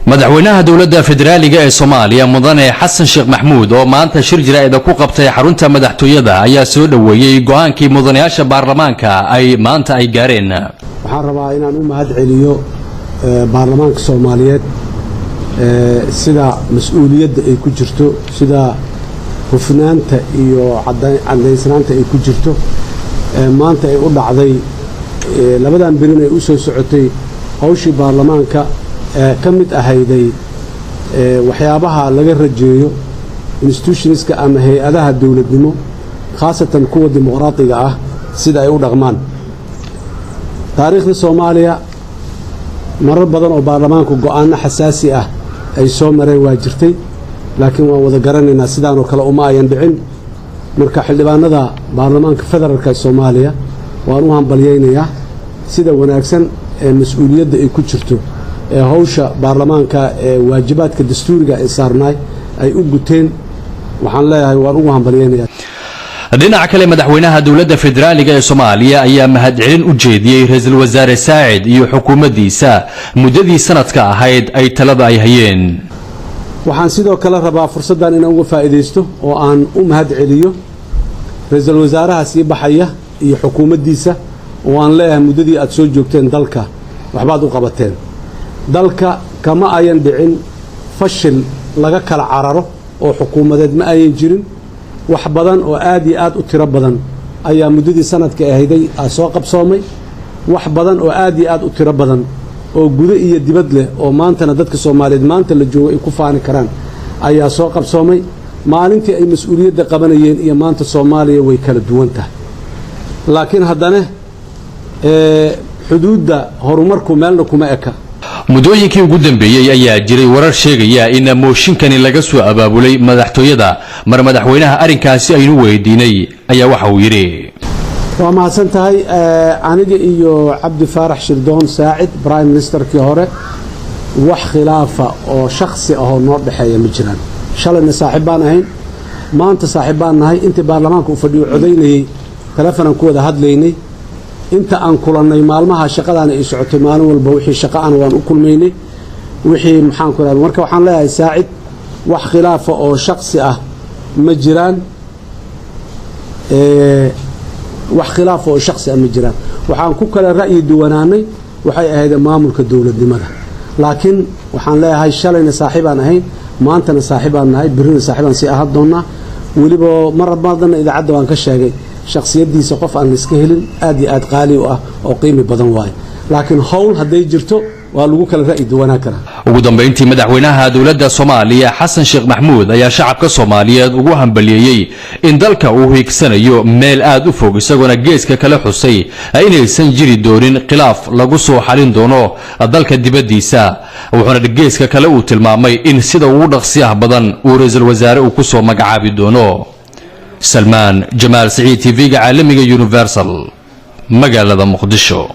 Madaxweynaha Dowladda Federaaliga ee Soomaaliya, Mudane Xasan Sheekh Maxmuud, oo maanta shir jaraa'ida ku qabtay xarunta madaxtooyada, ayaa soo dhoweeyey go'aankii mudanayaasha baarlamaanka ay maanta ay gaareen. Waxaan rabaa inaan u mahad celiyo baarlamaanka Soomaaliyeed sida mas'uuliyadda ay ku jirto, sida hufnaanta iyo caddaysnaanta ay ku jirto maanta ay u dhacday. Labadan berin ay u soo socotay hawshii baarlamaanka ee ka mid ahayday waxyaabaha laga rajeeyo institutionska ama hay'adaha dowladnimo, khaasatan kuwa dimuqraadiga ah, sida ay u dhaqmaan. Taariikhda Soomaaliya marar badan oo baarlamaanku go'aanno xasaasi ah ay soo mareen waa jirtay, laakiin waan wada garanaynaa, sidaanoo kale uma ayan dhicin. Marka xildhibaanada baarlamaanka federaalka ee Soomaaliya waan u hambalyaynayaa sida wanaagsan ee mas'uuliyadda ay ku jirto ee hawsha baarlamaanka ee waajibaadka dastuuriga ee saarnaay ay u guteen. Waxaan leeyahay, waan ugu hambalyaynayaa. Dhinaca kale, madaxweynaha Dowladda Federaaliga ee Soomaaliya ayaa mahadcelin u jeediyey Ra-iisul Wasaare Saacid iyo xukuumaddiisa muddadii sanadka ahayd ay talada ay hayeen. Waxaan sidoo kale rabaa fursaddan inaan uga faa'iidaysto oo aan u mahad celiyo ra-iisul wasaaraha sii baxaya iyo xukuumaddiisa, oo aan leeyahay muddadii aad soo joogteen dalka waxbaad u qabateen. Dalka kama ayan dhicin fashil laga kala cararo oo xukuumadeed, ma ayan jirin. Wax badan oo aad iyo aad u tiro badan ayaa muddadii sanadka ahayday soo qabsoomay. Wax badan oo aad iyo aad u tiro badan oo gudo iyo dibad leh oo maantana dadka Soomaaliyeed maanta la joogo ay ku faani karaan ayaa soo qabsoomay. Maalintii ay mas'uuliyadda qabanayeen iyo maanta Soomaaliya way kala duwan tahay, laakiin haddana xuduudda horumarku meelna kuma eka. Muddooyinkii ugu dambeeyey ayaa jiray warar sheegaya in mooshinkani laga soo abaabulay madaxtooyada. Mar madaxweynaha arrinkaasi aynu weydiinay ayaa waxa uu yidhi: Waa mahadsan tahay. Aniga iyo Cabdi Faarax Shirdoon Saacid, prime ministerkii hore, wax khilaafa oo shakhsi ahoo noo dhexeeya ma jiraan. Shalayna saaxiib baan ahayn, maanta saaxiib baan nahay. Intii baarlamaanka uu fadhiyo codaynayey telefonaan ku wada hadlaynay. Inta aan kulannay maalmaha shaqadaana ay socotay, maalin walba wixii shaqo ana waan u kulmaynay, wixii maxaan ku raha. Marka waxaan leeyahay Saacid, wax khilaafa oo shakhsi ah ma jiraan, wax khilaafa oo shakhsi ah ma jiraan. Waxaan ku kala ra'yi duwanaanay waxay ahayd maamulka dowladnimada, laakiin waxaan leeyahay shalayna saaxiibaan ahayn, maantana saaxiibaan nahay, birrina saaxiibaan sii ahaan doonnaa. Weliba mar badanna idaacadda waan ka sheegay shakhsiyaddiisa, qof aan laiska helin, aad iyo aad qaali u ah oo qiimi badan waaye, laakiin howl hadday jirto waa lagu kala ra'yi duwanaan karaa. Ugu dambayntii, madaxweynaha Dowladda Soomaaliya Xasan Sheekh Maxmuud ayaa shacabka Soomaaliyeed ugu hambaliyeeyey in dalka uu hiigsanayo meel aad u fog, isagoona geeska kale xusay inaysan jiri doonin khilaaf lagu soo xalin doono dalka dibaddiisa. Wuxuuna geeska kale uu tilmaamay in sida ugu dhaqsiyaha badan uu ra-iisul wasaare uu ku soo magacaabi doono. Salmaan Jamaal Siciid, TV-ga caalamiga Universal, magaalada Muqdisho.